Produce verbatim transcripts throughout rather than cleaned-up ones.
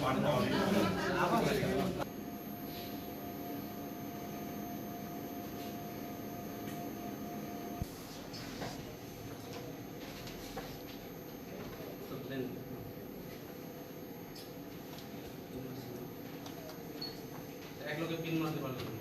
এক লগে তিন মাস দিবার লাগে।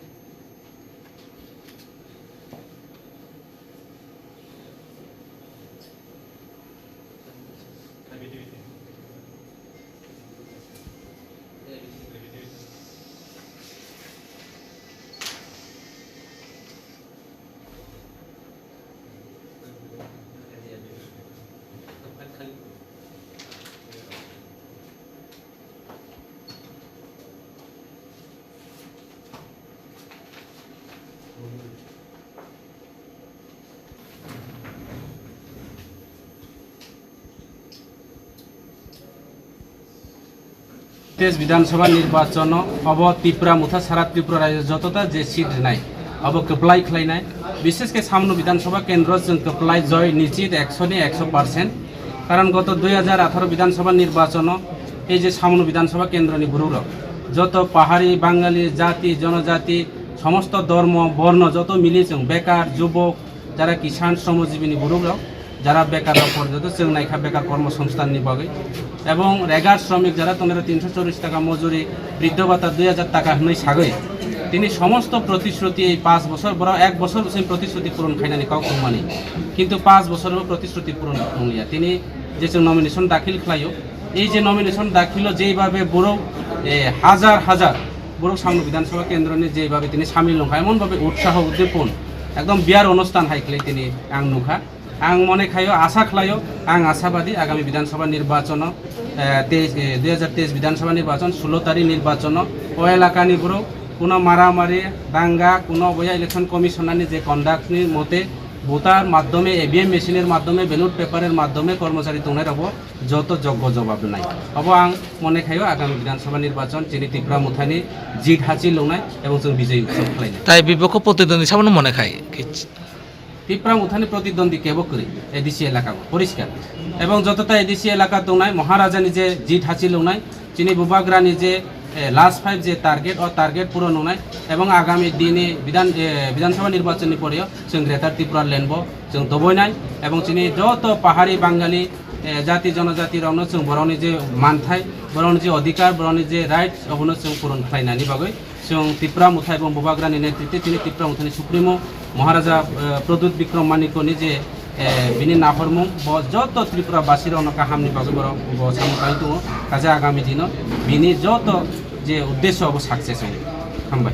Tej Bidhan Sabha nirbachon o obo Tipra Motha sara Tripura rajyo jotota je seat rinai obo kwplai khlainai, bishesh khe Samno Bidhan Sabha kendro chwng kwplai joy nichit ekso ni ekso percent. Karon goto dui hajar atharo Bidhan Sabha nirbachon o ei je Samno Bidhan Sabha kendro ni borok rok joto pahari, Bangali, jati, jonojati, somosto dhormo, borno joto mili chwng bekar, jubok, jara kisan, sromojibini borok rok, jara bekar rok porjonto chwng naikha bekar kormo songsthan ni bagwi, ebong regar sromik jara tongnai rok tinsho chollish taka mojuri, briddho bhata dui hajar taka hwnwi sagwi tini somosto protishruti ei panch bochor, borok ek bochor bwswk protishruti puron khainani kok thumani, kintu panch bochor bo protishruti puron wngya. Tini je chwng nomination dakhil khlaio, ei je nomination dakhilo jeibabe borok, eh, hajar hajar borok Samno Bidhan Sabha kendroni jeibabe tini samil wngkha, emon babe utsaho uddipon ekdom biyar onusthan hai khlai tini ang nukha. Ang mone khaio, asa khlaio, ang asabadi agami Bidhan Sabha nirbachono, eh, teis, eh, dui hajar teis Bidhan Sabha nirbachon, sulo tarikh nirbachono o elakani borok kuno maramari, danga, kuno boya election commissioner ni je conduct ni mote voter maddhome, E V M machine er maddhome, ballot paper er maddhome kormochari tongnai rokbo joto joggo jobab rwnai. Obo ang mone khaio agami Bidhan Sabha nirbachon chini Tipra Mothani jit hasil longnai ebong chwng bijay utsav khlainai. Tai bibokho protidwndi sabano mone khai. Tipra Mothani protidwndi kebo kwrwi A D C elaka o poriskar. Ebong jotota A D C elaka tongnai Maharaja ni je jit hasil longnai, chini Bubagra ni je, eh, last five je target, o target puron wngnai ebong agami dini Bidhan, eh, Bidhan Sabha nirbachon ni poreo chwng Greater Tripura Land bo chwng doboinai ebong chini joto pahari Bangali, eh, jati jonojati rokno chwng borokni je manthai, borokni je odhikar, borokni je rights, obono chwng puron khlainani bagwi chwng Tipra Mothani ebong Bubagrani netritwe chini Tipra Mothani Supremo Maharaja, eh, Pradyut Bikram Manikoni je, eh, bini nahormung bo joto Tripura basi rokno kahamni bagwi borok bo samung kai tongo, kaisa agami dino bini joto je uddesho bo success wngo.